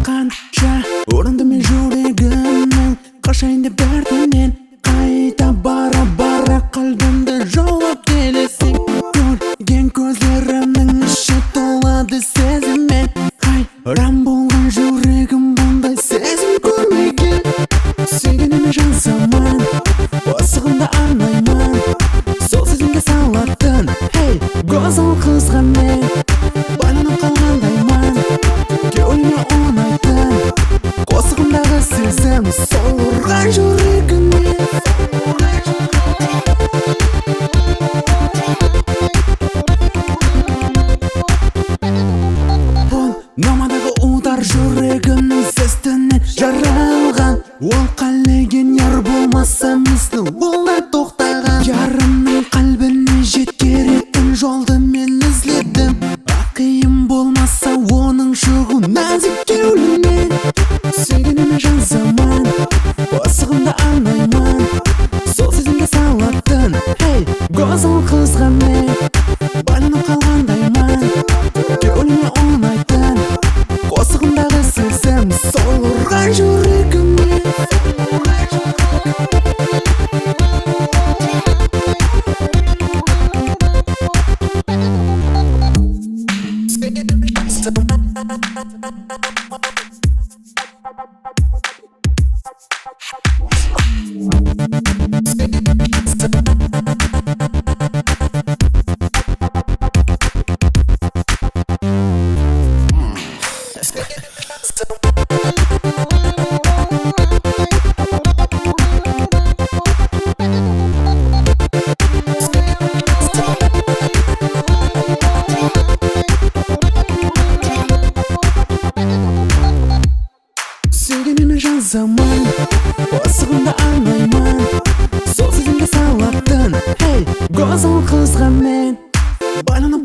Қанша ұрынды мен жүрегімнің қашайын деп дертінен, қайта бара бара қалбымды жаулап келесің. Көрген көздерімнің іші толады сезіммен. Хайран болған жүрегім бұндай сезім көрмеген. Сүйгеніме жазамын, қосығымды арнаймын, сол сезімге салатын, ей, гөзал қызға мен байланып қалғандаймын. Кеуіліме ұнайтын қосығымдағы сезім сол ұрған жүрегіме. Бұл намадағы удар жүрегімнің сестінен жаралған. Ол қалеген яр болмаса, мислі ол да тоқтаған. Ярымның қалбіне жеткеретін жолды мен іздедім. Қиын болмаса оның шығу нәзік кеуілінен. Сүйгеніме жазамын, қосығымды арнаймын, сол сезімге салатын, ей, гөзал қызға мен байланып қалғандаймын. Кеуіліме ұнайтын қосығымдағы сезім сол ұрған жүрегіме. Сүйгеніме жазамын, қосығымды арнаймын, сол сезімге салатын, ей, гөзал қызға мен байланып